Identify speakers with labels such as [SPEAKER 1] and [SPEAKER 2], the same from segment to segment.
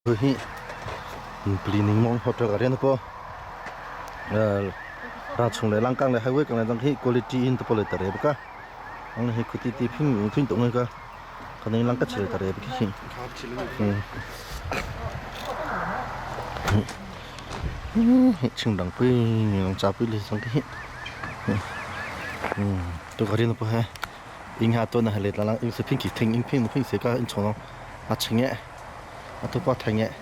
[SPEAKER 1] Hi Plining mong hotel ka rian po ra chung le langkang le highway kang le dang hi quality in to pole tare ka ang hi khuti ti phing phing to ngai ka khanai lang ka chile tare ki hi ching dang pui lang cha pui le sang ki to ka rian po he ing ha to na hele lang ing se phing ki thing ing phing phing se ka in chong a ching e Atu pa theng eh.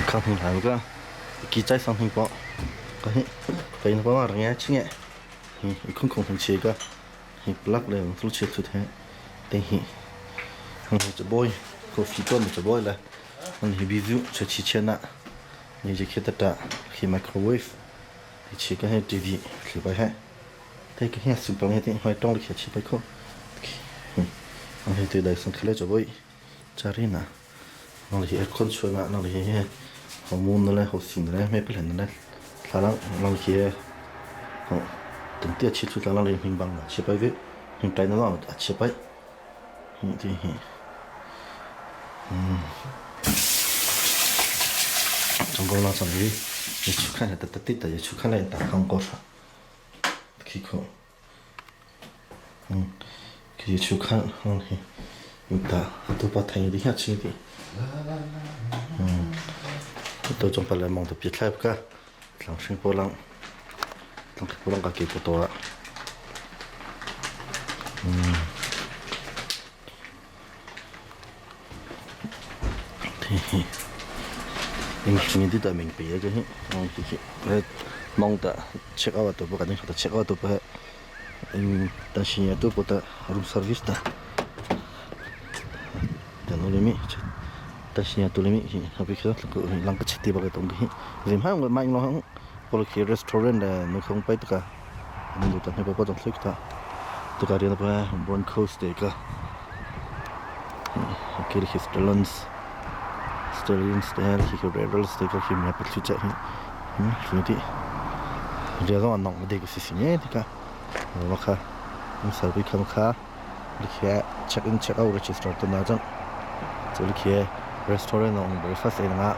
[SPEAKER 1] Khang hing lai ka ki chai sang hing po ka hi pe na pa rang ching eh hi i khung khung hing che ka hi plug le thlu che thu the te hi hang hi boy coffee to mi boy la hang hi bizu che chi che na ni je khe ta ta hi microwave hi chi ka he TV thli pai he Te ka hian simple nge ting hoi tong le chi pai kho. Ang hi te dai sang khale chaboi charina. Nang le hi aircon chuana nang le hi ho mun na le ho sin le me plen na le thlalang nang le hi ho tum te chi chu thlalang le hing bang na chi pai ve hing tai na a chi pai hi ti hi 中国那上的，你去看下，哒哒滴哒，你去看来打韩国啥？可可，嗯，可以去看，嗯嘿，有打，都把太阳底下去的，嗯，都从本来忙的别太不干，浪生波浪，浪波浪个给不多了，嗯，嘿嘿，应该你的明白个嘿，嗯，嘿嘿，mong ta check out tu pa kan ta check out tu pa in ta shi tu pa ta room service ta ta no le mi ta shi tu le mi hi ha bi kha lang ka chiti ba ka tong hi rim ha ngai mai lo hang pol khi restaurant da no khong pai ta ka nu ta ne pa pa jong thlik ta tu ka rian pa Bron Coast te ka ke hi Stallions Stallions te hi ki Rebels te ka hi me pa thu cha hi hi ti ria zong anong de ka si si ne ti ka ma kha sarbi kham kha likhe check in check out register to na jang chu likhe restaurant ong breakfast ei nga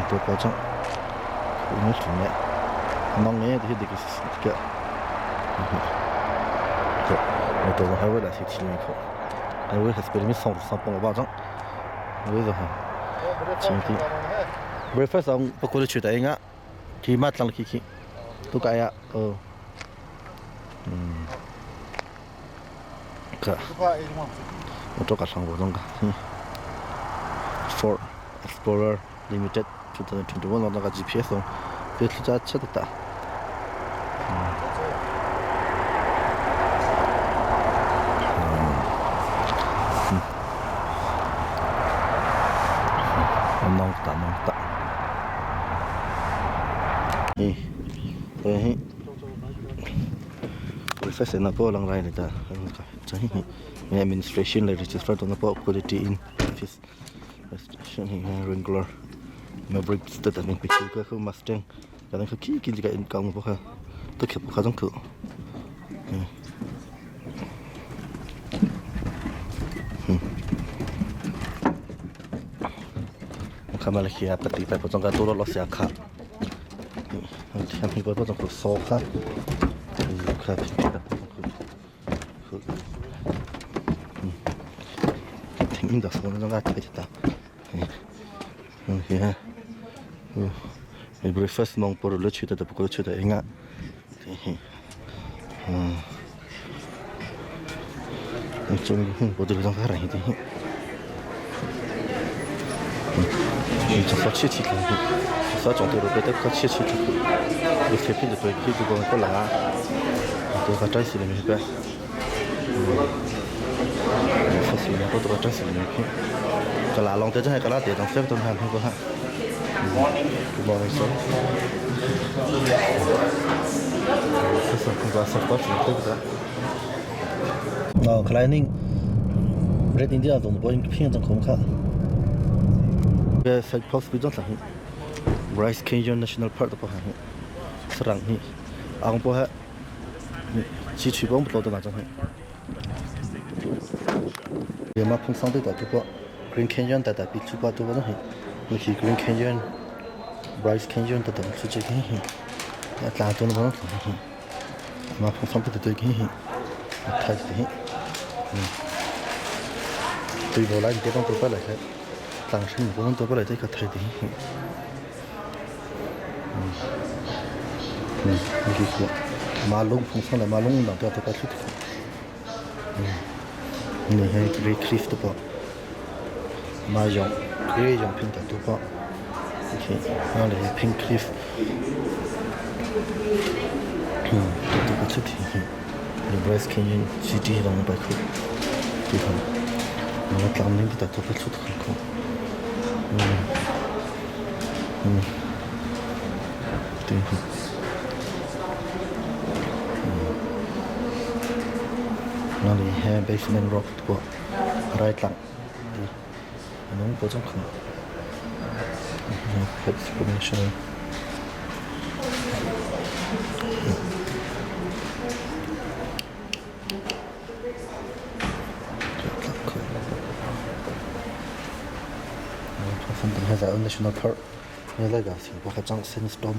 [SPEAKER 1] to pa chang ni thung ne nong ne ti de ka si si ka to to highway la si chi ni kho highway has been mi song sang pong ba chang we zo ha ching ti breakfast ong pakul chu ta inga khi ma tlang khi khi tu ka ya o ka motor ka sang bo jong ka Ford Explorer Limited 2021 lo ka GPS ong pe thlu cha cha ta nong ta nong ta hi hi breakfast na po lang rai ta hi administration le register to na po quality in office registration hi Wrangler Maverick ta ta min picture ka khu Mustang ka nang khi ki ka in kaung po kha to khep kha jong khu kha ma le khi a pati pa po jong ka to lo sia kha thiam hi po jong khu so kha kha khu thing in da so na jong ka thai ta hi ha breakfast mong por lo chu ta ta ko chu ta inga hi chung bo de jong ka ra hi ti hi cha sa chi chi sa chong te ro te ka chi chi chu se phi de to ki ko ko la to ka chai si le mi pa sa si le ko to ka chai si le mi phi ka la long te cha ka la te tong se ton han ko ha Good morning, sir. Sa ko sa ko sa ko sa Oh, climbing Red India 总不偏总空卡。Cái side post 比较长 Bryce Canyon National Park 的不还是让你，昂不还，你去取光不多的那种。Ma phung sang te ta tu pa Green Canyon ta ta pi chu pa tu ba hi. Hi Green Canyon Bryce Canyon ta ta chu che hi hi. Tla tu na ba hi. Ma phung sang te te hi hi. Thai te hi. Tui bo lai te bang tu pa lai he. Tlang hring bo tu pa lai te ka thai te hi. Ma lung phung sang le ma lung dang te ta pa chu te. Ni he Grey Cliff te pawh mahjong grey jong phin tak tu pawh khi a le pink cliff tu ka chu thi hi Bryce Canyon City dong pai khu ti thon ma tlang ning ti tak tu ka chu thon khu ti hi. Nali he basement rock tu rai tlang ti anung po chang khang explanation National Park Sandstorm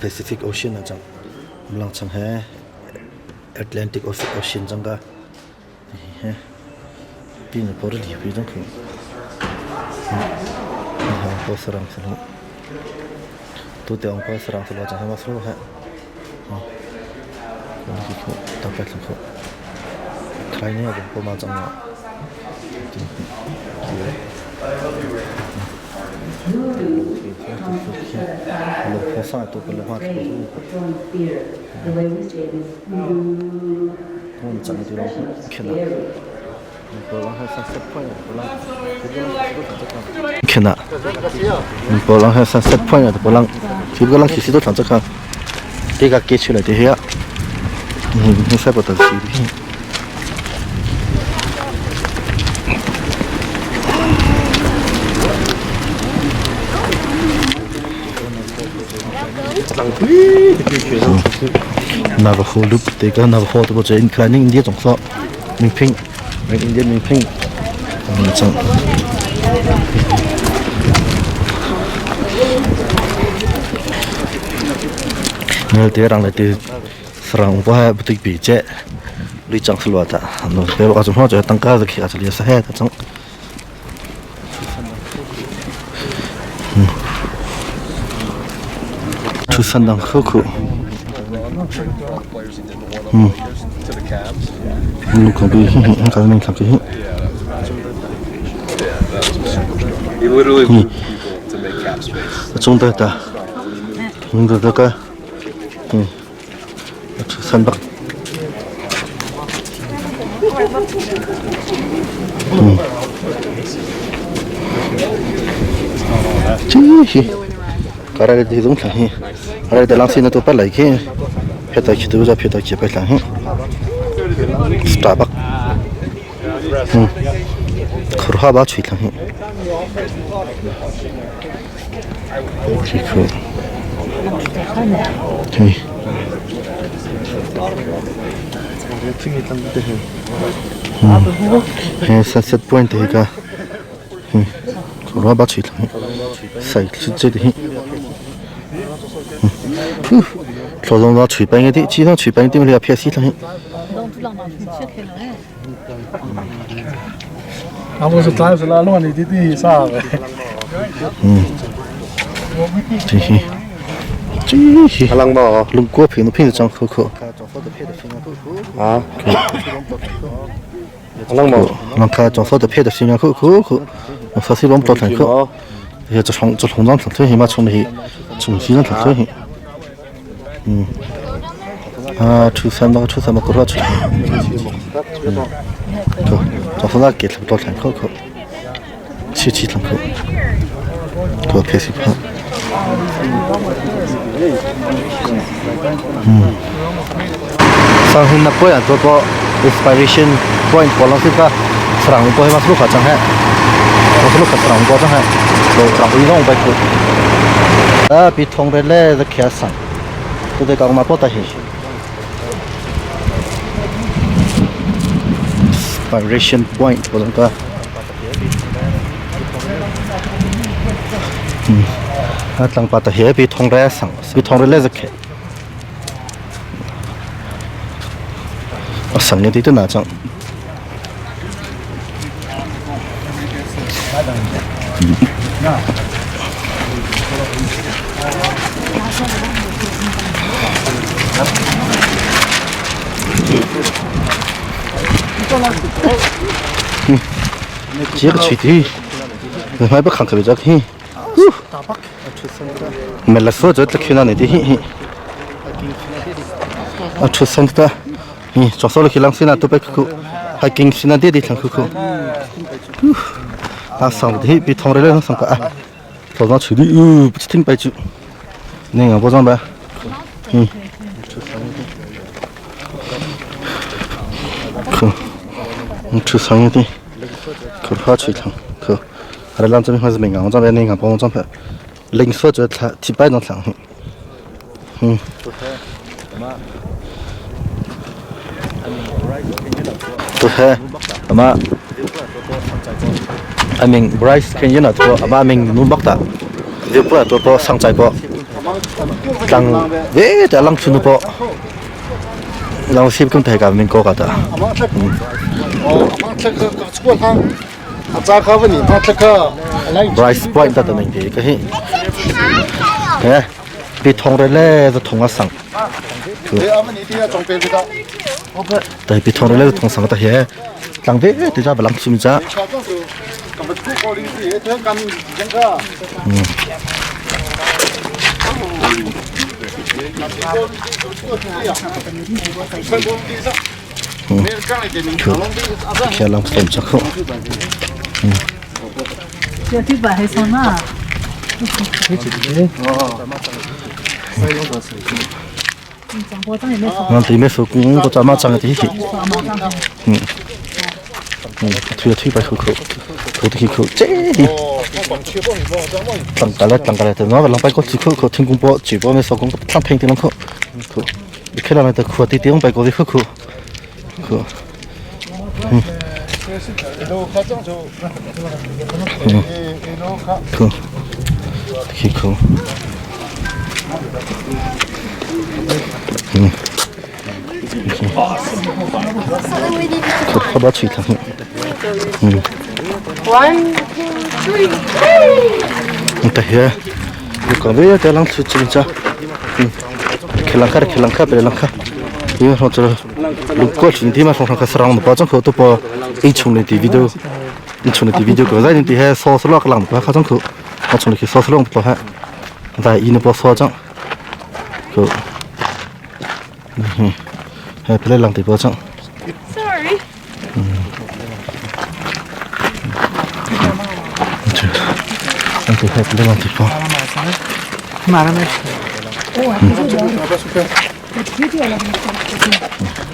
[SPEAKER 1] Pacific Ocean ah cang lang chang he Atlantic Ocean cang ka he pin por li pi jang khu ha ko sarang salo tu te ong ko sarang salo chang ma salo ha ko ki khu ta pa khu try ne ko ma chang na Navajo loop te ka Navajo te bo che inclining India chong so mingphing Indian mingphing. Ngelte rang le ti sarang pa he butik pi che lui chang salwa ta no pe ka chu ho tangka da khi ka chali sa he ta chang Thu san dang khu khu. Lu ko bi hi hi ka min khap hi. Hi. Chung ta ta. Hung ta ta ka. Hi. Thu san bak. Chi hi. Kara de dong thla hi. Ara de lang sin to pa lai khi. Pheta khi tu za pheta khi pa thla hi. Starbucks. Khurha ba chui thla hi. Khi khu. Hi. He sunset point te hi ka. Hi. Khurha ba chui thla hi. Sai che te hi. Thlawzong la chui peng ti chi na chui peng ti ma phe si thla hi. Lungkua phi na phi chang kho kho. Langkha chong so te phe te singa khu khu khu. Sa si lom to than kho. He cha chong cha chong jang than hi ma chung hi chung si na than hi. Thu san ma thu san ma ko ra chu. To to so na ke to than kho kho. Chi chi than kho. To phe si pha. Sang hin na poi an to po inspiration point po lang si ka sarang po hi ma su kha chang he. Ma su kha sarang po chang he. To sarang ui nong bai khu. A pi thong re le the khia sang. To de ka ma po ta hi. Inspiration point po lang ka. A tlang pa ta hi pi thong re sang. Pi thong re le the khe. A sang nge ti tu na chang. Chiếc chỉ thì hai bác khẳng khởi cho khi mẹ là số cho khi nào này thì hi a thu san ta hi cho so khi lang sina to pe khu hiking sina de de thang khu khu a sang thì bị thong re le sang ka a thong na chu di u thing pai chu ne nga bo jang ba hi khu thu sang ti khu pha chu thang khu ara lang chami ma me nga jang ba ne nga bo jang pa ling so chu tha thi pai nong thang hi Tu he ama aming Bryce Canyon a to ama aming nu bak ta Viewpoint to po sang chai po tlang ve ta lang chunu po lang sip kum thai ka min ko ka ta Bryce Point ta ta ning ti ka hi he pi thong re le za thong a sang Tai pi thong re le thong sang ta he tlang ve ti ja balang chum cha Khia lang som cha kho. Ngan ti me su kung ko cha ma chang ti hi. Thui thui bai khu khu. Khu ti khu che hi. Tang ka le tang ka le te no lang bai ko chi khu khu thing kung po chi po me so kung thang theng ti lang khu. Khu. Khela na ta khu ti ti ong bai ko vi khu khu. Khu. Khu. Khi khu. Khu ba chhui thlang.
[SPEAKER 2] One, two, three.
[SPEAKER 1] Ta hi. Ko ve te lang chu ching cha. Khilang kha khilang kha pe lang kha. Ni ho chu lu ko ching ti ma song kha sarang pa chang kho to pa i chung le ti video. I chung le ti video ko zai ti he so so lok lang pa kha chang kho. A chung le ki so so long pa ha. Dai i na pa so chang. Ko. He pe lang ti pa chang.
[SPEAKER 2] Sorry.
[SPEAKER 1] Ang ti he pe lang ti pa.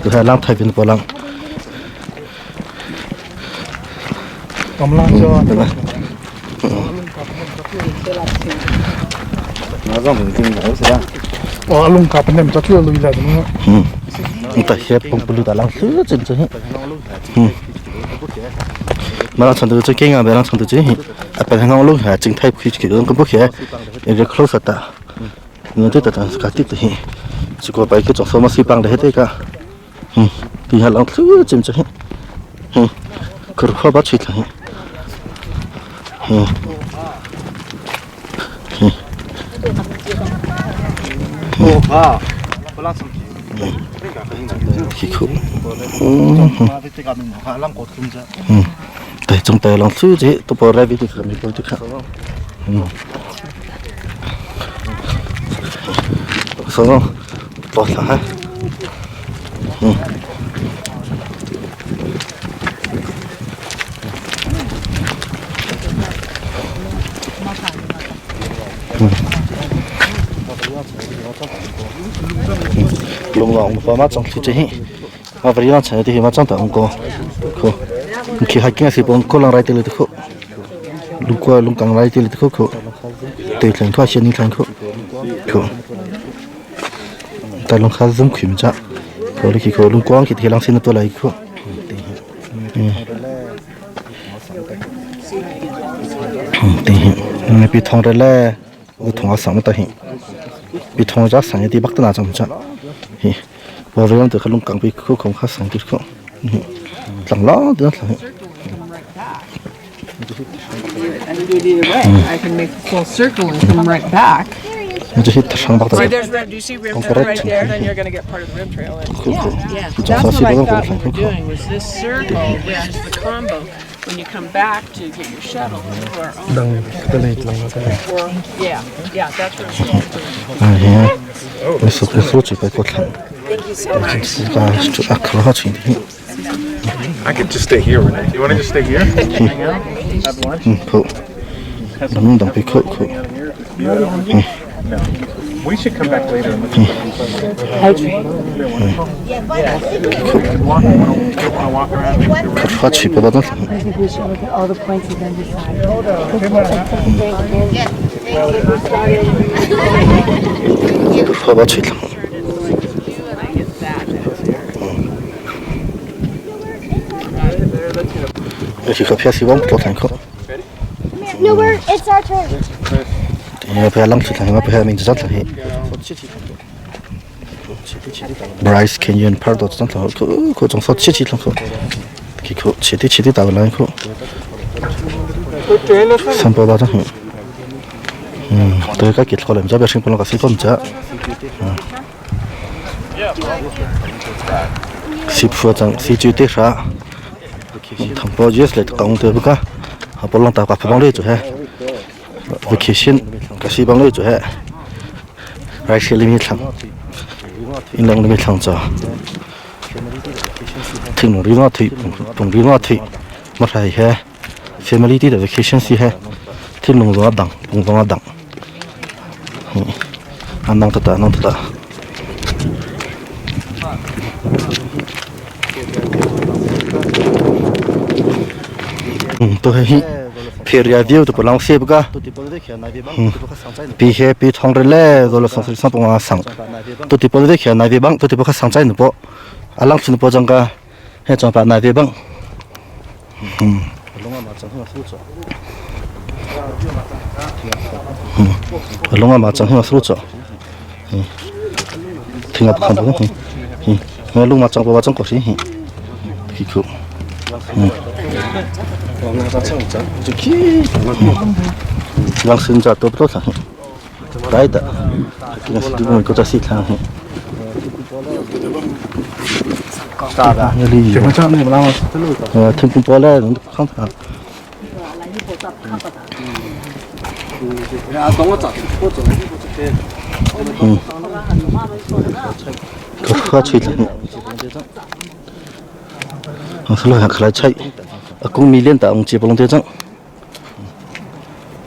[SPEAKER 1] Tu he lang thai pin pa lang. Ta he pong pulu ta lang su chen chen. Ma lang chan tu chu ke nga be lang chan tu chu hi. A pe ngong lu ha ching thai khi ki ko bu khe. E close ta. Ngo te ta ta ka ti hi. Chu ko pai ke chong so ma si pang de he te ka. Ti ha lang su chen chen. Kur kho ba chi tha hi. Khi khu. Te chung te lang su chi to po ra vi ti kha mi po ti kha. So so to tha ha. Lung long pa ma chong thi chi hi. Ma vari lang chai ti hi ma chong ta ong ko. Kho. Khi ha kia si pong ko lang rai te le te kho. Lung ko lung kang rai te le te kho kho. Te thleng kho xian ni thleng kho. Kho. Ta lung kha zum khim cha. Kho le khi kho lung kwang khi the lang sin to lai kho. Te hi. Ne pi thong re le u thong a sang ta hi. Pi thong ja sang ti bak ta na cham cha. Hi. Wa ve te kha lung kang pi kho khom kha sang ti kho. Tlang la te tlang.
[SPEAKER 2] I can do it either way. I can make the full circle and come right back.
[SPEAKER 1] Ni hi thang bak ta.
[SPEAKER 3] Right there's rim. Do you see rim trail right there? Then you're gonna get part of the rim trail in.
[SPEAKER 1] Kho kho.
[SPEAKER 2] Yeah,
[SPEAKER 1] Chong
[SPEAKER 2] that's
[SPEAKER 1] sa
[SPEAKER 2] what
[SPEAKER 1] si
[SPEAKER 2] I
[SPEAKER 1] ba
[SPEAKER 2] thought
[SPEAKER 1] ko
[SPEAKER 2] we were
[SPEAKER 1] kho.
[SPEAKER 2] doing was this circle, which is the combo. When you come back to get your shuttle to our own. Or, yeah, yeah, that's where we're
[SPEAKER 1] À hi. Ni su ko su chi pa ko thlang.
[SPEAKER 2] Thank you so much.
[SPEAKER 1] Ka chu a kho ha chi ti.
[SPEAKER 4] I could just stay here, Renee. You want to just stay here? Hang out? Have lunch?
[SPEAKER 1] Kho. Dang dang pi kho kho.
[SPEAKER 4] No. We should come back later and look at the Walk, wanna walk around? Maybe the
[SPEAKER 1] Kho ha chi pa ba thlang.
[SPEAKER 5] I think we should look at all the points and then decide.
[SPEAKER 1] Kho ba chi thlang. Khi kho phia si bang to thlang kho.
[SPEAKER 6] No, we're it's our turn.
[SPEAKER 1] Ya phia lang chi thlang ma phia ming cha thlang hi. Bryce Canyon Park do chang thlang kho kho chong so chi chi thlang kho. Khi kho chi ti chi ti ta ba lang kho. Sam pa ba chang hi. Tôi các kiệt kho làm cho bé sinh phong ka si kom cha. Si phua chang si chu te sha. Thang po yes le kaung te bu ka. Ha polong ta ka pha bang le chu he. Vacation ka si bang le chu he. Rai she limi thlang. In lang limi thlang cha. Thing nong ri ma thui pung ri ma thui. Ma rai he. Family ti da vacation si he. Thing nong zo dang pung zo dang. An nang ta ta nang ta ta. To he pheria view to lang sep ka pi he pi thong re le zo lo sang sang pong sang to ti pol ve khia nai ve bang to ti po kha sang chai nu po alang chun po jang ka he chong pa nai ve bang Lung ah cang hi a cho. Thing ap khan bu hi. Lung ma chang pa chang ko si hi. Khi khu. Lang sin cha to to thang. Dai da. Kina si du ko cha si thang hi. Thingkung pawl le khang thang. Ka chui thlang. Salo ha khala chai. Akung million ta ong chi polong te chang.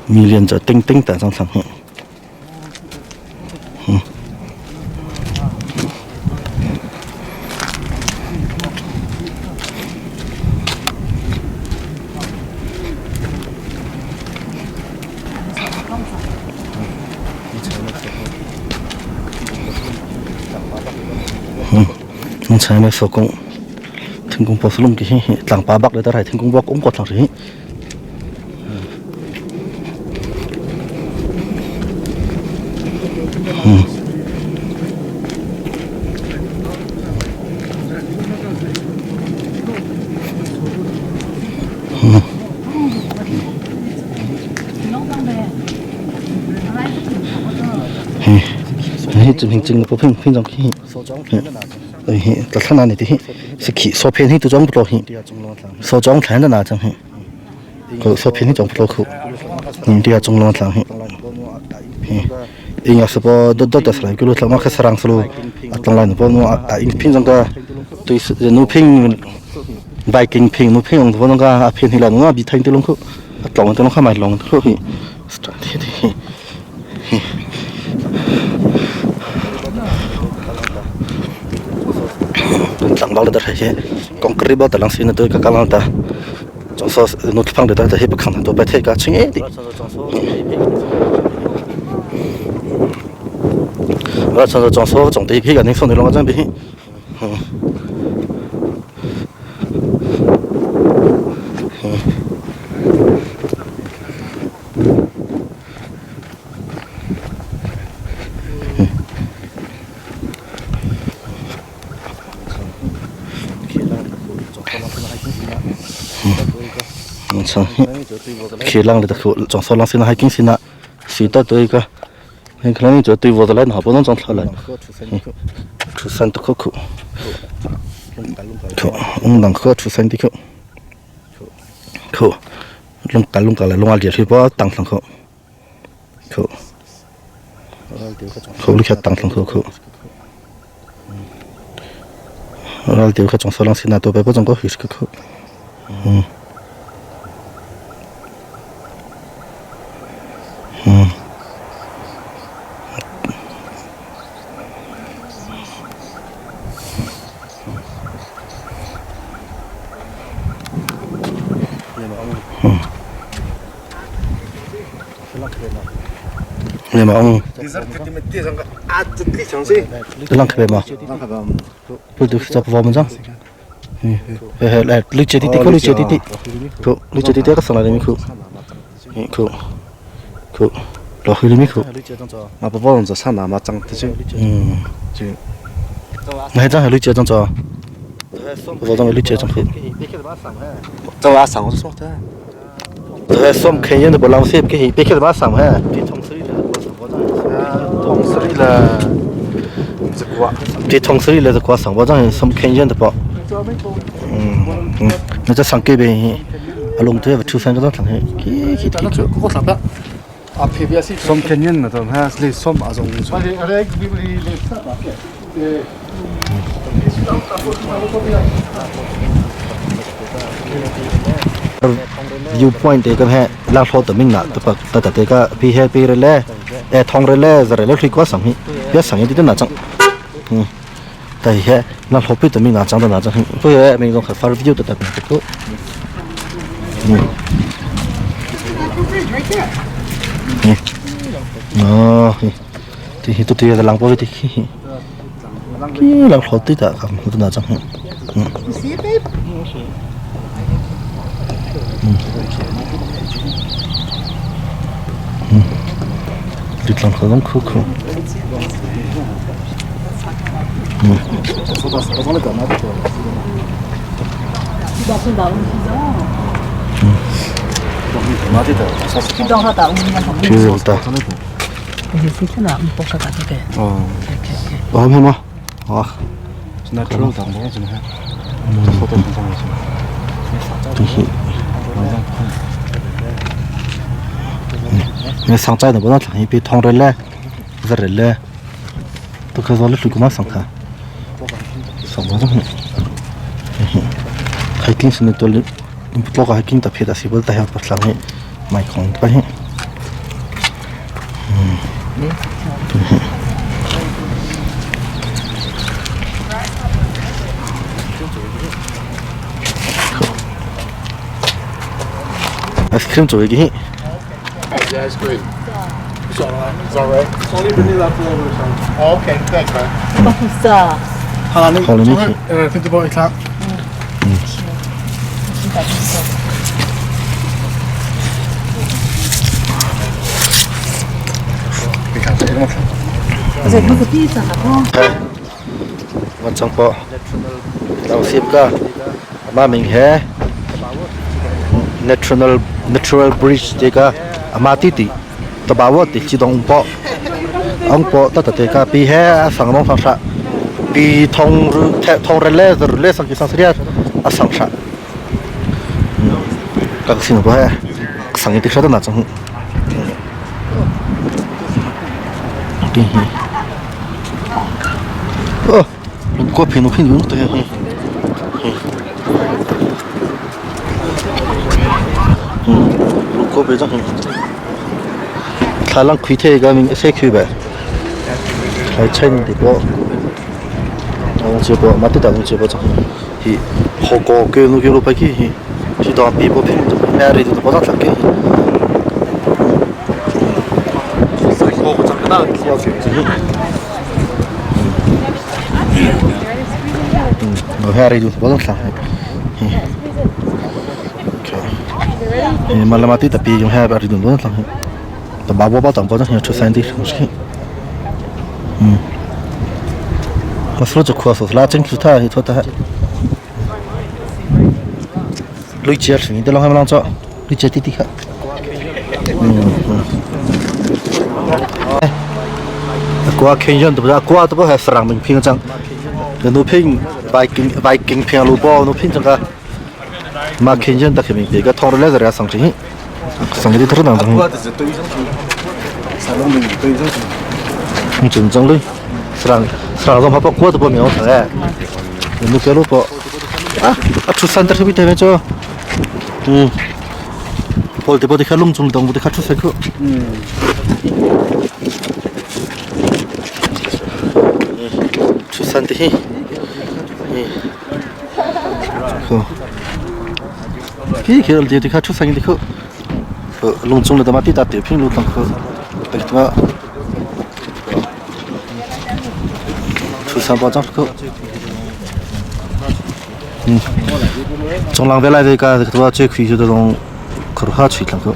[SPEAKER 1] Million cha ting ting ta chang thlang hi. Chai me sokong thingkung poslum ki hi tlangpa bak le tarai thingkung bak um ko thlang ri. Hi chim ching po phing phing jong khi hi ta thana ni ti hi sikhi so phen hi tu jong plo hi so jong thlan na chang hi ko so phen hi jong plo khu dia chung long thlang hi inga so do do ta sala ku lo thlang ma kha sarang slo atlang lai no po no a in phin jong ka tui nu phing viking phing nu phing ong po no ka a phen hi la no bi thain te long khu atlong te long kha mai long khu hi sta thi thi tlang bal da he concrete ba talang sin to ka kalang ta chong so nu phang de ta he pakhang to pa the ka ching e ti ra chong chong so chong te phi ga ning song de long jang bi Khi lang le khu chong so lang sin hiking sin na si ta toi ka heng khlang cho tui vo lai na bo nong chong thla lai chu san to khu khu ung dang kho chu san ti khu khu lung ka lung ka la lung al je bo tang thlang khu khu khu lu kha tang thlang khu khu ral tiêu kha chong so lang sin na to pe bo chong ko his khu khu Ne ma ong lang khabe ma lu du cha pa ma jang he he la lu che ti ti ko lu che ti ti ko lu che ti ti ka sang la mi khu khu khu lo khu mi khu
[SPEAKER 7] ma pa pa zo sa na ma chang ti chu chu
[SPEAKER 1] na jang lu che jang cho wo jang lu che jang khu
[SPEAKER 7] zo a sang so ta
[SPEAKER 1] 这说肯定的不浪费，给别开什么上海，
[SPEAKER 7] 同事里了这个
[SPEAKER 1] 对同事里来这挂上，我讲什么肯定的不，那这上这边，阿龙队不出三个钟头，给给给给，
[SPEAKER 7] som kenyan na tom ha le som azong
[SPEAKER 1] viewpoint 这个还拉好的命了，对吧？大家这个比还比嘞，哎，通了嘞，这嘞可以挂上去，别上去的那张，但是那好比的命那张的那张，不要那种很发 view 的那个，哦，这些都对的，浪波的，浪好对的，看那张， Ditlang kha zong khu khu. Thil ta. Ờ, không à?
[SPEAKER 7] Natural dang bo jin ha.
[SPEAKER 1] Nghe sáng trái nó bữa nó thằng bị thong rồi lẹ, giờ rồi lẹ. Tôi cứ gió lúc cũng mà sáng cả. Sáng bữa rồi. Hiking xin tôi tôi có hiking tập hiện là bữa tại học bắt lăng mày còn phải. Ice cream 做嘅。
[SPEAKER 4] Yeah, it's great. It's all right. It's all right.
[SPEAKER 7] It's only vanilla flavor.
[SPEAKER 4] Oh, okay. Thanks, man.
[SPEAKER 1] 好了，你去。
[SPEAKER 7] Vind je wel klaar?
[SPEAKER 1] Wan chang po. Tao sim ka. Ama ming he. Natural Natural Bridge te ka ama ti ti. Ta ba wo ti chi dong po. Ong po ta ta te ka pi he sang nong sang sha. Pi thong ru the thong re le ru le sang ki sang sria a sang sha. Ka sin bo he. Sang ti sha ta na chang. Ti hi. Ơ, có pin nó pin đúng rồi. Có bây giờ thái lan khuy thế cái mình sẽ khuy về thái chân thì có chỉ có mà tất cả chỉ có thì họ có cái nó cái lúc phải cái thì đó bị bộ phim mẹ rồi thì có rất là cái nó hè rồi có rất là mà làm tí tập dùng hè rồi đúng không? Tập bao bao tầm bao nhiêu chút sáng đi không chứ? mà số cho khoa số là chính chủ ta thì thôi ta. Lối chơi thì tôi làm cho, lối chơi tí tí khác. Qua Kenyan tôi qua tôi phải sang mình phiên chẳng, nó phiên Viking Viking phiên lũ bò nó phiên chẳng cả. mà Kenyan ta khi mình bị cái thong rồi ra sang chỉ, sang cái thứ nào chẳng. Chính chẳng luôn, sang sang rồi mà bắt qua tôi bỏ miếng thôi, nó cái lũ bò, à, à chú sang tới bị thế cho, 볼 때 보디 칼 롱중 동 보디 같이 세고. chú sang thì, 그, 피 걔를 뒤에 같이 sang thì 그, 롱중的嘛地大点平路当个，对嘛，chú sang包装个，中浪回来这个这个最亏就这种。可哈去那个。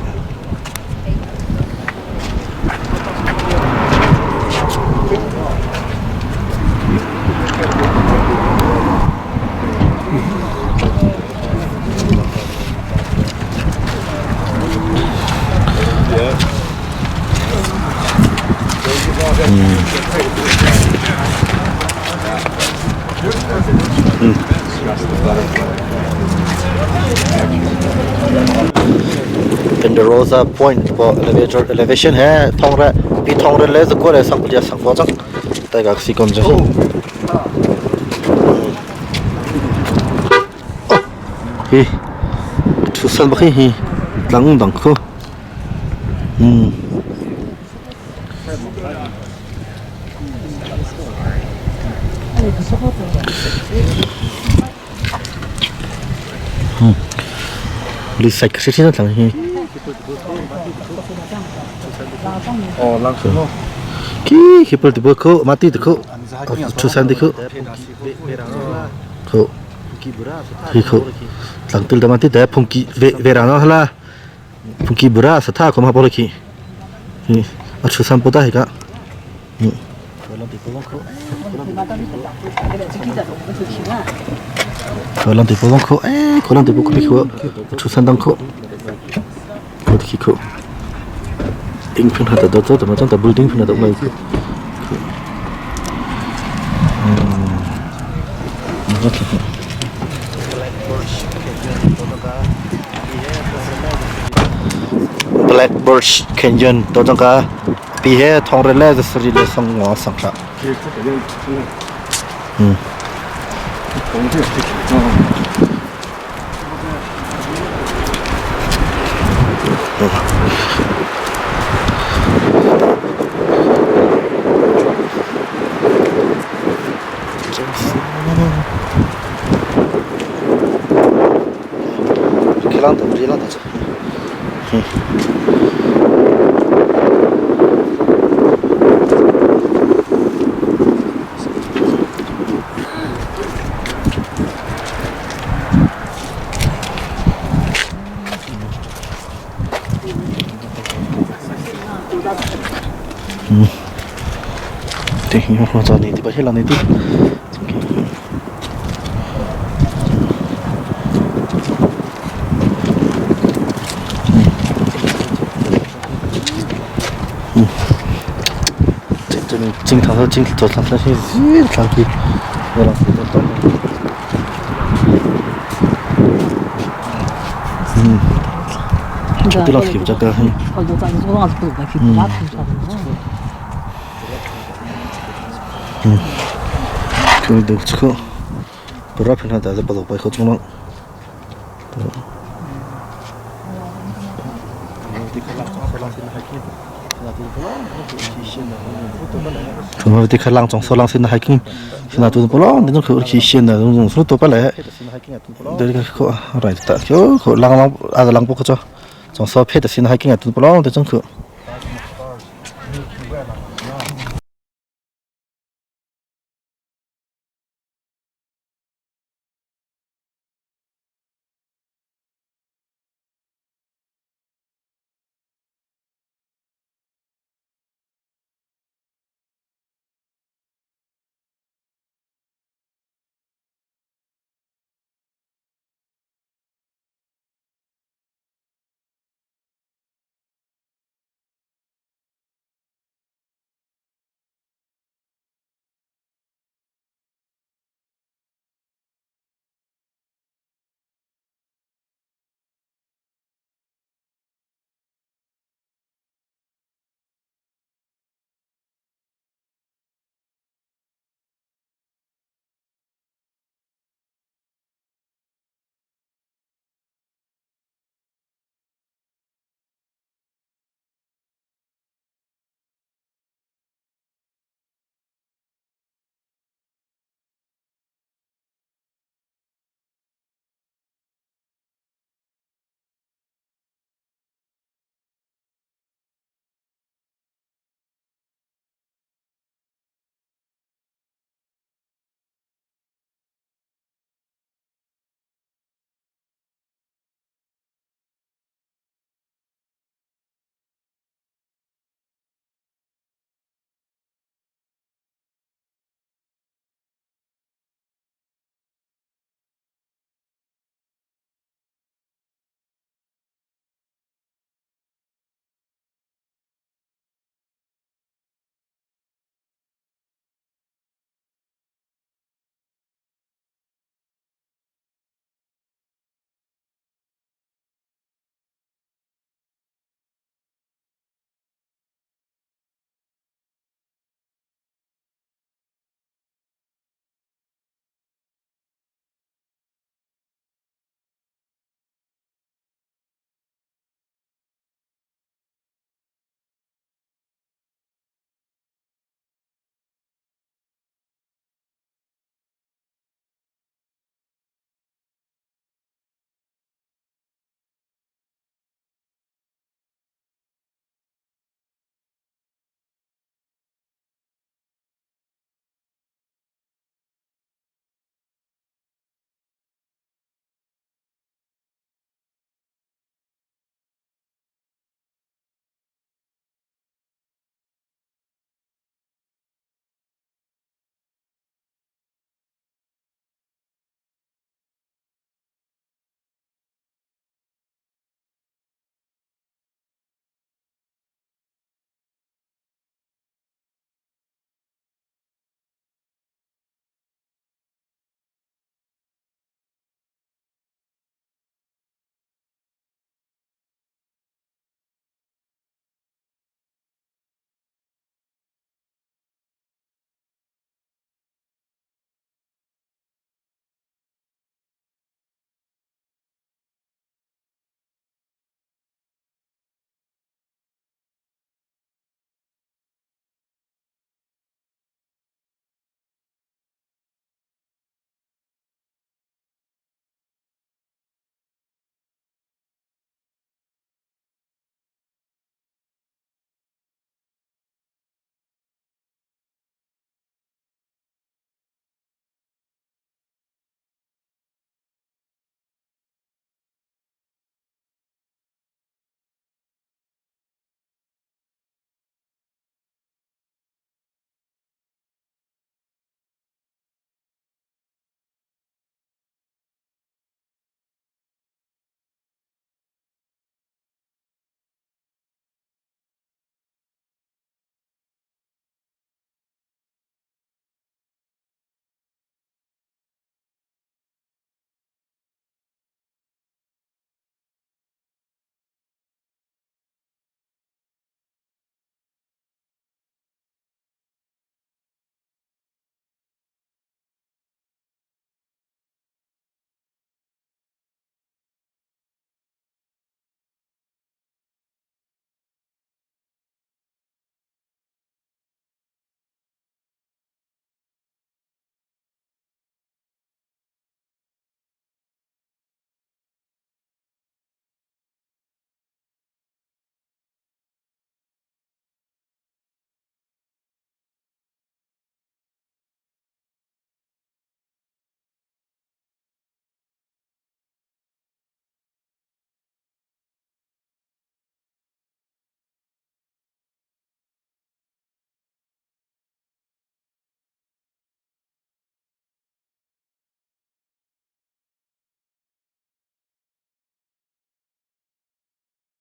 [SPEAKER 1] Ponderosa Point po elevator elevation he thongre pi thongre le ko re sang pulia sang ko chang tai ga si kon jang hi chu san ba hi tlang dang ko li sai khri na tlang hi
[SPEAKER 7] Oh, lang ko.
[SPEAKER 1] ki hipol ti ko mati ti ko chu san ti ko ko Hi khu tlangtul dama ti te phungki ve ve ra no hala phungki bura satha ko ma polo khi hi a thu sam pota hi ka. Ko lang ti po ko eh ko lang ti po ko khu thu san dang ko ko khi khu ing phun ha ta do to ma chang ta building phun ha ta mai khu. Black Birch Canyon to chang ka pi he thong re le sri le sang ngo sang tha. Kilang ta bri lang ta. Thì nhưng mà cho này thì phải là này đi. 经常都经做上那些日常的，我老是都。嗯，对了，这个。嗯，这个这个，不知道平常在这不都不好中了。从那看浪中说浪现在还跟现在都是不浪，那种口气现在种说多不来，对这个口来的，就口浪浪啊浪不可做，从说配的现在还跟都不浪的种口。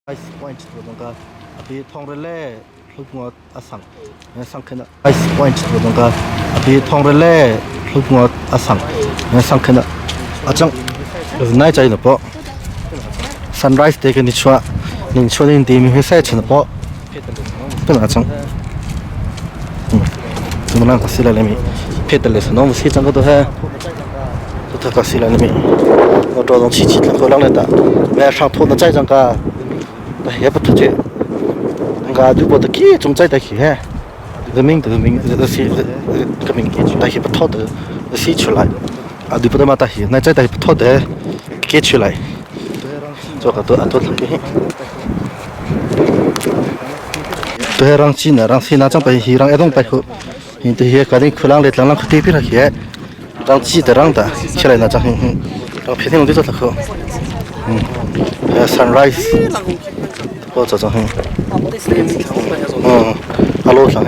[SPEAKER 1] Ice point tu dong ka api thongre le hlupngo asang sang khena ice point tu dong ka api thongre le hlupngo asang sang khena achang nai chai na po sunrise te ke ni chua ning chua ning ti mi he sai chuna po pen achang tumlang ka sila le mi phet le no si chang ko to he to ta ka sila le mi我找东七七天后两来的，晚上头那寨上个，那也不出去，那个就把这给总寨的去，人民的民这些革命，那些不讨的写出来，啊，对不对嘛？但是那寨的不讨的给出来，这个都啊都给。对，让西呢，让西那张白，让一栋白口，你这些赶紧苦浪来，浪浪可对比了些，让记得让的起来那张，让白天我就做这个，sunrise，我做这哼，阿罗上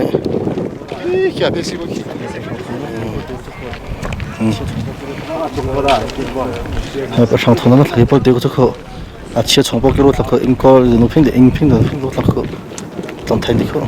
[SPEAKER 1] 嘿，不上头那么黑不对个这个，啊，切从不给我这个，应该是平的，应平的平的这个，状态的个。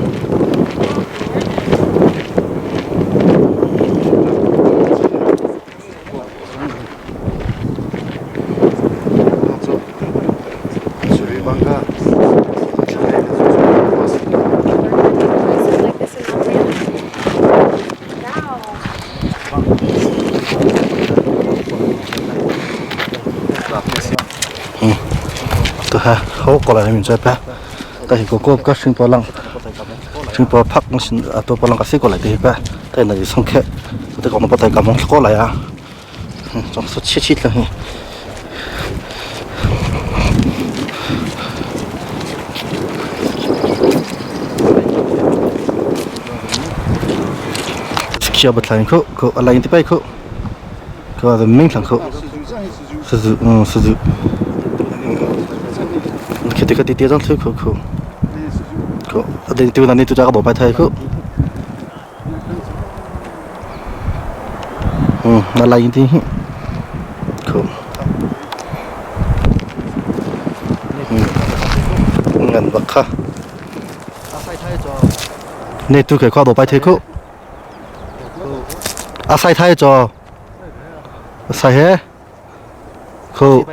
[SPEAKER 1] 都还好过来，明仔吧？但是个个个新波浪，新波拍东西啊，多波浪个飞过来的吧？但那就松开，这个我们把它搞弄过来啊，总是切切的。kia bật lại khô khô lại thì bay khô khô là mình thằng khô sử dụng sử dụng khi thì cái tiền trong thứ khô khô khô ở đây tiêu là nên tôi cho các bộ bài thầy khô là lại thì khô ngân bạc kha nên tôi cái qua bộ bài thầy khô à sai thay cho sai hết khô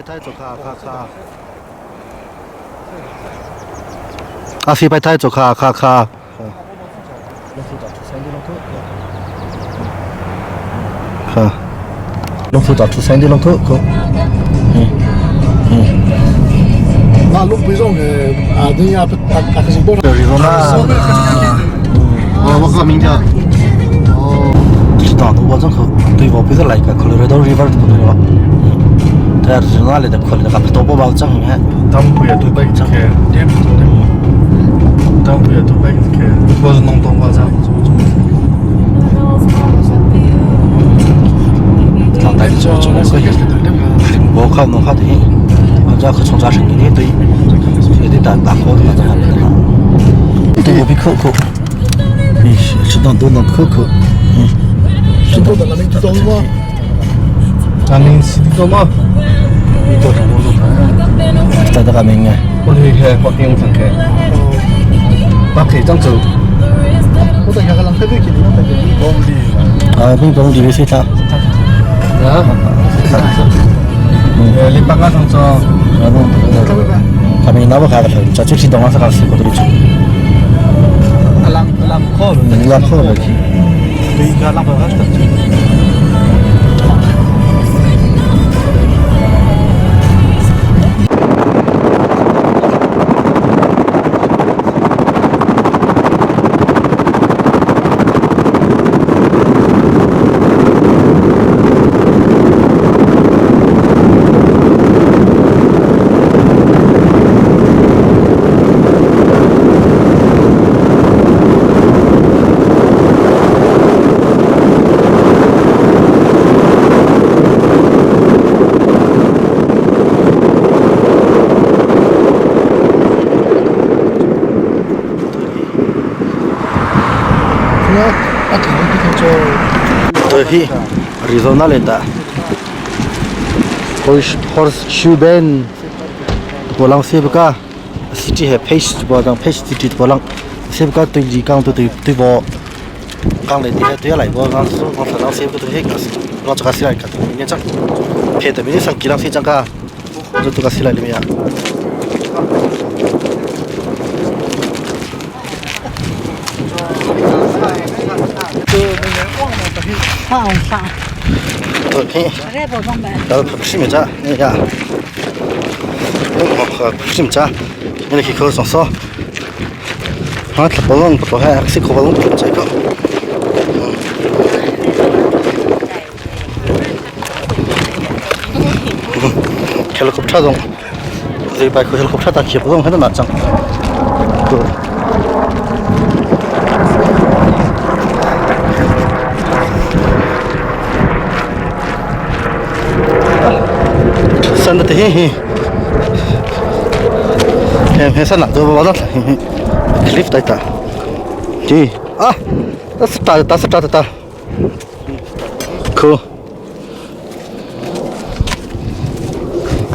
[SPEAKER 1] à si bài thay cho kha kha kha kha lúc thu tập sang đi lúc thu khô
[SPEAKER 7] mà lúc bây giờ à đi à à cái gì đó
[SPEAKER 1] Arizona 我个名叫当我这口对我不是来个 Colorado River 的对吧？他是哪里的？可能他都不把这样。
[SPEAKER 4] 当不也都被开，当不也都被开，我是弄懂我这。
[SPEAKER 1] 当代的这种可以，我靠弄好的，我这可从早上你对，也得打打火的那种的。对，我比可可，你是当都能可可。
[SPEAKER 7] 是多的，那你知道吗？
[SPEAKER 4] 那你是知道吗？你多少我都看。
[SPEAKER 1] 在这个名哎。
[SPEAKER 4] 我去开，我给我上开。我可以这样走。
[SPEAKER 7] 我等下个人特别给你，我等下你
[SPEAKER 4] 公里。
[SPEAKER 1] 啊，你公里是啥？
[SPEAKER 4] 啊？你八个上走。
[SPEAKER 1] 他们那不开的，这就是东方是搞的的。
[SPEAKER 4] 阿兰科，
[SPEAKER 1] 兰科的。
[SPEAKER 4] 对，个兰科的。
[SPEAKER 1] 对，Arizona 来的，Horseshoe Bend，我浪西不个， City he face bo dang face city bo lang sep ka tui ji kang tu tui tui bo kang le ti he tui lai bo kang su kang sa sep tu he ka lo ka silai ka tu ni chang phe te mi sang kilang si chang ka tu ka silai le mi ya. Helicopter zong zei bai helicopter ta khiap zong hana na chang. San te hi hi he he san la do ba da cliff tai ta ji ah ta ta ta ta ta cool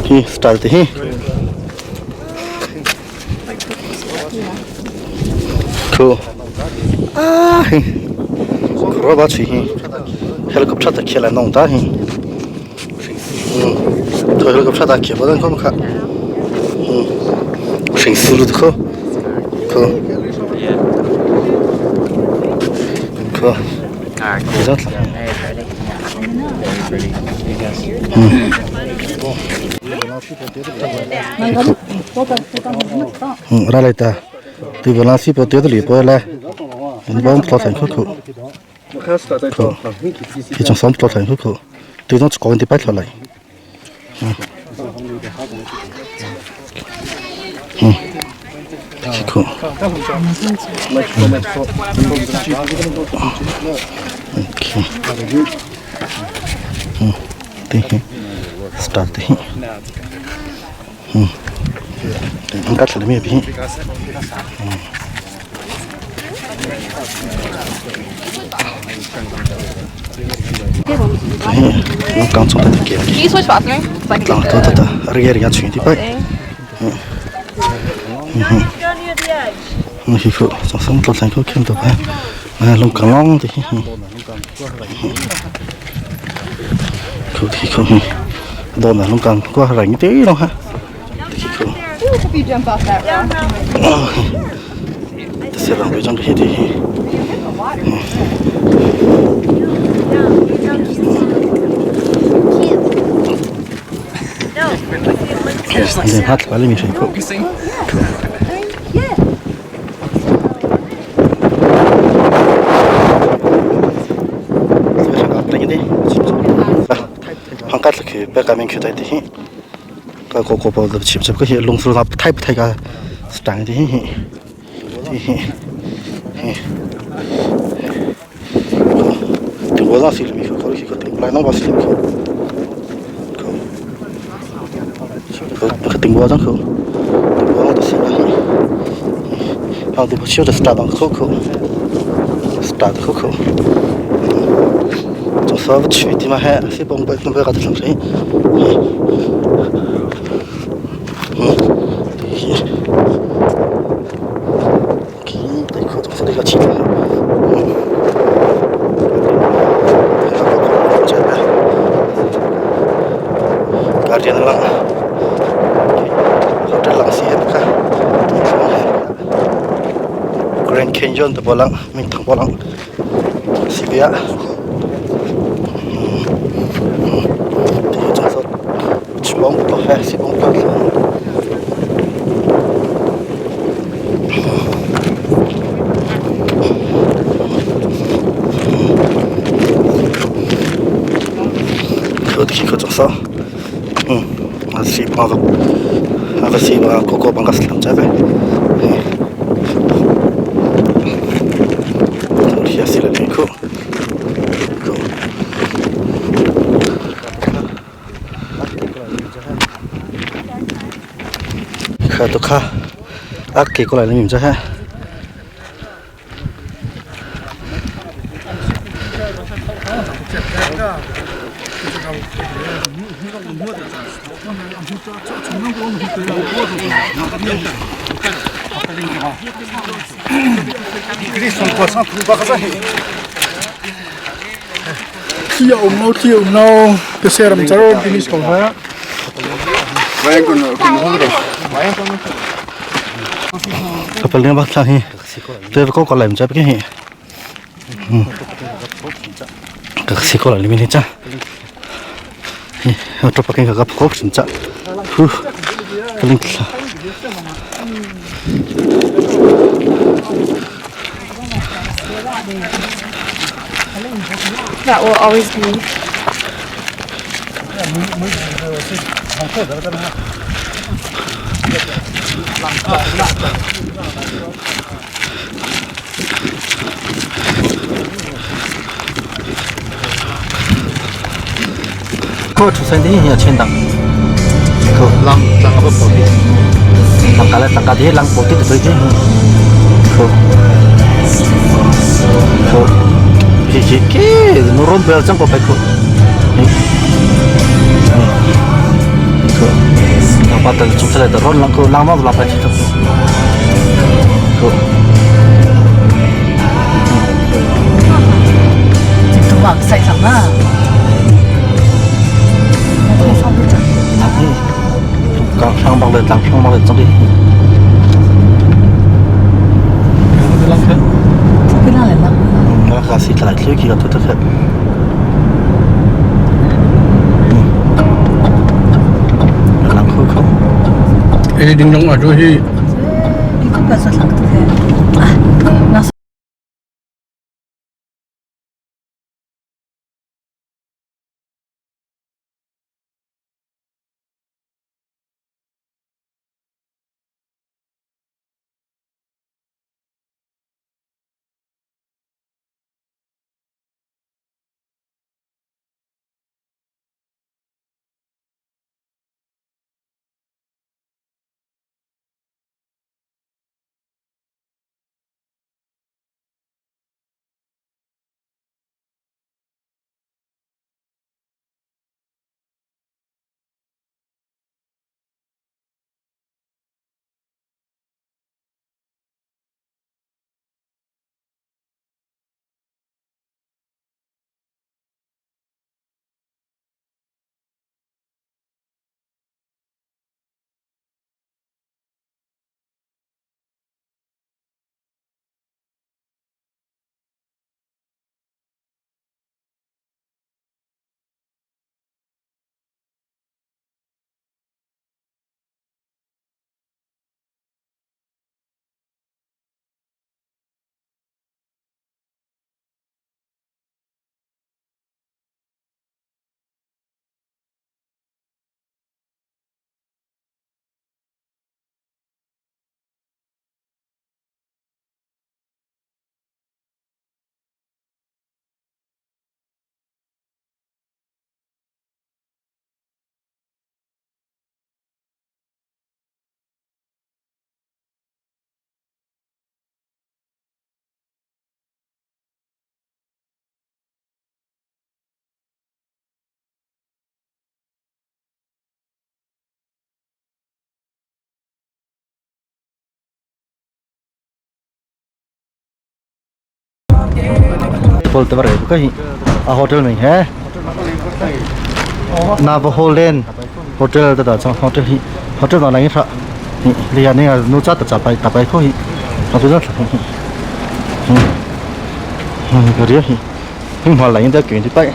[SPEAKER 1] hi start te hi cool ah hi roba chi hi helicopter ta khela nong ta hi helicopter ta khela dan kom kha sing sulu kho cool cool. Exactly. Ra lại ta từ vừa làm ship tiêu lý bơi lại anh bóng to thành khúc khúc thì trong xóm to thành khúc khúc từ nó có thì bắt lại khúc okay start thì angkat lah demi habis. Nó càng trong tay kia.
[SPEAKER 3] Can you switch spots with me? So I can
[SPEAKER 1] Lang
[SPEAKER 3] get
[SPEAKER 1] to
[SPEAKER 3] the
[SPEAKER 1] ta ta. Arge arge chun ti pai. Nó khi phụ, trong sống to thành khúc kim to pai. À long càng long thì. Khu thì không. Đó là long càng qua rảnh tí đâu ha. Thì khu.
[SPEAKER 3] If you jump off that rock.
[SPEAKER 1] Sẽ làm cái trong cái thì. Nên hát lại mình sẽ có. Hangkat khi bé cả mình khi thấy thì cái cô cô bảo được chịp chịp cái hiện lông số là thay thay cái stang thì thì thì我那是里面可可可顶来那把是里面可可顶我张可顶我的是那然后对不起，我是打当口口，打的口口。总说不去的嘛，还谁帮我弄不个的东西？给口总是那个气的。Guardian lang. Hotel lang siya ka. Grand Canyon to bolang, ming thang bolang. Sibia. Thì trong số bóng to ha, si bóng to. 어떻게 거쳤어? 응, 아저씨 방금 아저씨 방 고고 반갑습니다. 짜배. 우리 야시를 고. 고. ခါတခါအကေကိုလိုက်နေမြဟဲ
[SPEAKER 7] Thli a um lo, thli a um lo. Ka ram char finish ko ha.
[SPEAKER 1] Kapal ni bak hi. Te ko ko laim cha pe hi. Ka si ko la mi cha. Hi, to pakin ka ka ko sin cha. Hu. Kaling thla.
[SPEAKER 3] That will always be.
[SPEAKER 1] Ko chu sen ding hi chen dang. Ko lang lang apa po ti. Lang kala lang ka di lang po ti tu ji. Ko. Ko. Ji ji ke no ron bel chang ko pai ko. Ko. Lang pa ta chu chale da ron lang ko lang ma la pa chi ko. Ko. Lang bang le lang bang le chang di. Ka si tla tlu ki ka tu tu. Lang khu khu.
[SPEAKER 4] E ding dong a jo hi.
[SPEAKER 1] Pol te bare ka hi a hotel mai he Navajo Land hotel ta da chang hotel hi hotel na lai tha hi li ya ne nu cha ta cha pai ta pai kho hi a tu za tha hi ka ria hi hing hwa lai da kyun ti pai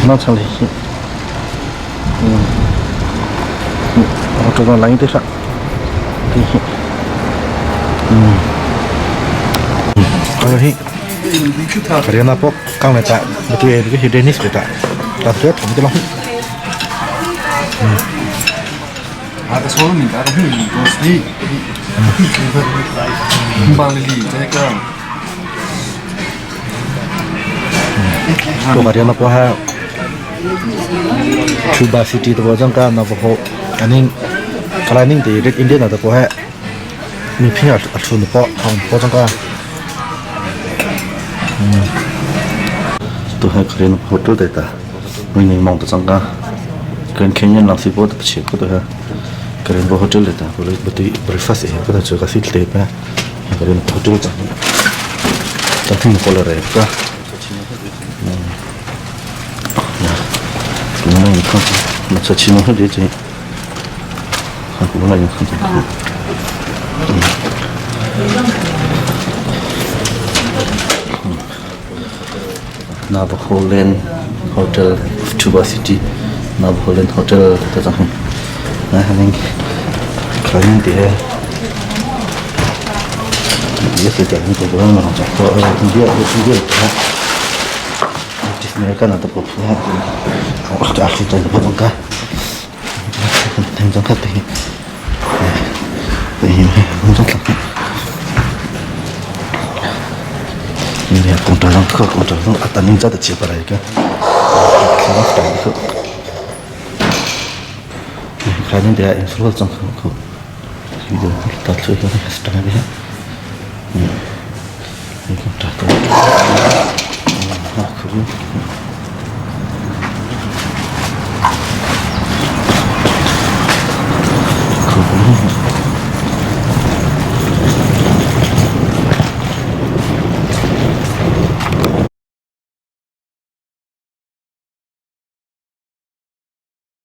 [SPEAKER 1] na chang li hi hotel na lai te tha hi hi Karena pok kang le ta betul ya hi Dennis le ta ta tu thong te lo
[SPEAKER 4] 아, 소름이 나도 흥이 도스니. 방리 제가
[SPEAKER 1] to karena po ha Cuba City to jang ka na bo aning kalaning te Red Indian na po ha mi phi a thu po thong po jang ka Tu hi Korean hotel te ta ning mong ta chang ka Grand Canyon lang si po ta che ko to ha Korean hotel te ta ko le bati breakfast e ko ta chu ka sit te pa Korean hotel chang ta thing ko le re ka 龙来看，那这其中很多这，龙来看这。Navajoland Hotel Tuba City Navajoland Hotel ta chang na haning khanin te ye se ta ni ko bo na cha ko dia ko dia ta Amerika na ta po ha ko ta ta ta po ka thang chang khat te te ni kong ta lang kho kong ta lang ata ning cha ta che pa rai ka kha ta ko kha ni de in slo chang kho video ta chu hi ta ni ni kong ta ta ha khu